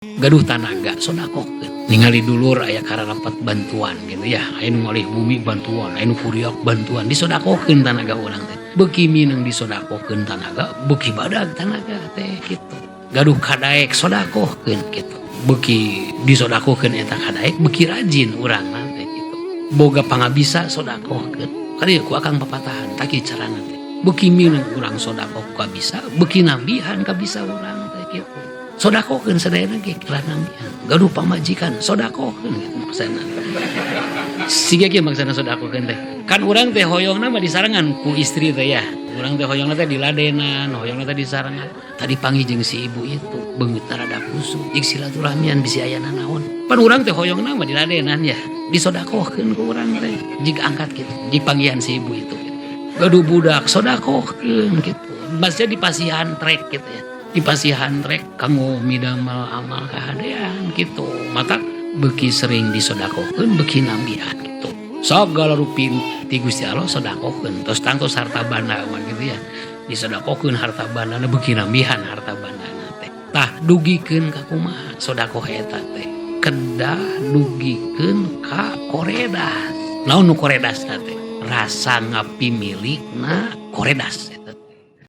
Gaduh tanaga, sodakohkeun. Ningali dulur aya kararapat bantuan gitu ya, aya nu ngalih bumi bantuan, aya nu kuriak bantuan, disodakohkeun tanaga urang teh. Beuki mineng disodakohkeun tanaga, beuki badag tanaga teh gitu. Gaduh kadaek, sodakohkeun gitu. Beuki disodakohkeun eta kadaek, beuki rajin urangna teh gitu. Boga pangabisa, sodakohkeun. Kadieu ku akang papatahan tah kieu carana teh. Beuki mineng urang sodakoh kabisa, beuki nambihan kabisa urang teh gitu. Sodakohkeun sadayana ge kira nambihan. Gaduh pamajikan, sodakohkeun gitu maksudna. Siga kieu maksudna sodakohkeun teh. Kan urang teh hoyongna mah disarengan ku istri teh ya. Urang teh hoyongna teh diladenan, hoyongna teh disarengan. Tadi panggih jeung si ibu itu, beungeutna rada kusut, jeung silaturahmian bisi aya nanaon. Pan urang teh hoyongna mah diladenan ya. Disodakohkeun ku urang teh. Jig angkat gitu, jig panggihan si ibu itu gitu. Gaduh budak, sodakohkeun gitu. Maksudnya dipasihan trek gitu ya. Dipasihan trek kanggo midamel amal kahadean gitu. Mata beuki sering disodakohkeun, beuki nambihan gitu. Sagala rupi ti Gusti Allah sodakohkeun. Tos tangtos harta banda mah gitu ya. Disodakohkeun harta bandana, beuki nambihan harta bandana teh. Tah, dugikeun ka kumaha sodakoh eta teh? Kedah dugikeun ka koredas. Naon nu koredasna teh? Rasa ngapimilikna koredas eta.